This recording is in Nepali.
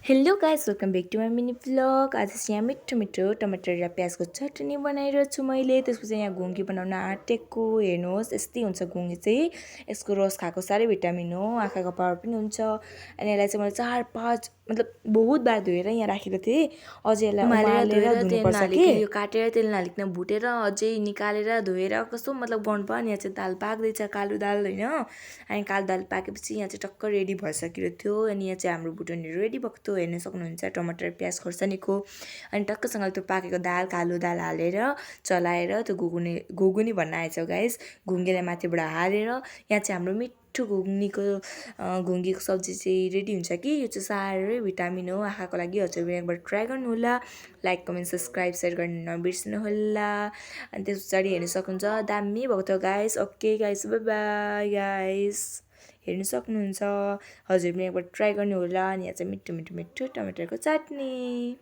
Hello guys welcome back to my mini vlog. आज चाहिँ यहाँ मिठो मिठो टमाटर र प्याजको चटनी बनाइरहेको छु मैले। त्यसपछि यहाँ घुङ्गी बनाउन आँटेको। हेर्नुहोस् यस्तै हुन्छ घुङ्गी चाहिँ। यसको रस खाएको साह्रै भिटामिन हो, आँखाको पावर पनि हुन्छ। अनि यसलाई चाहिँ मैले 4-5 मतलब बहुत बार धोएर यहाँ राखेको थिएँ। अझै यसलाई उमालेर धुनुपर्छ कि यो काटेर तेल नहालिकन भुटेर अझै निकालेर धोएर कस्तो मतलब गर्नुपर्यो। यहाँ चाहिँ दाल पाक्दैछ, कालो दाल होइन। अनि कालो दाल पाकेपछि यहाँ चाहिँ टक्क रेडी भइसकेको थियो। अनि यहाँ चाहिँ हाम्रो भुटनहरू रेडी भएको थियो, हेर्न सक्नुहुन्छ। टमाटर प्याज खोर्सानीको अनि टक्कसँग त्यो पाकेको दाल कालो दाल हालेर चलाएर त्यो घुगुनी भन्न आएछ गाइस। घुङ्गेलाई माथिबाट हालेर यहाँ चाहिँ हाम्रो मिठो घुङ्गीको सब्जी चाहिँ रेडी हुन्छ कि। यो चाहिँ साह्रै भिटामिन हो आँखाको लागि। हजुर एकबार ट्राई गर्नु होला। लाइक कमेन्ट सब्सक्राइब सेयर गर्न नबिर्सनु होला। अनि त्यस पछाडि हेर्न सक्नुहुन्छ दामी भएको थियो guys. Okay guys, by by guys. हेर्नु सक्नुहुन्छ। हजुर पनि एकबार ट्राई गर्नु होला। अनि यहाँ चाहिँ मिठो मिठो मिठो टमाटरको चटनी।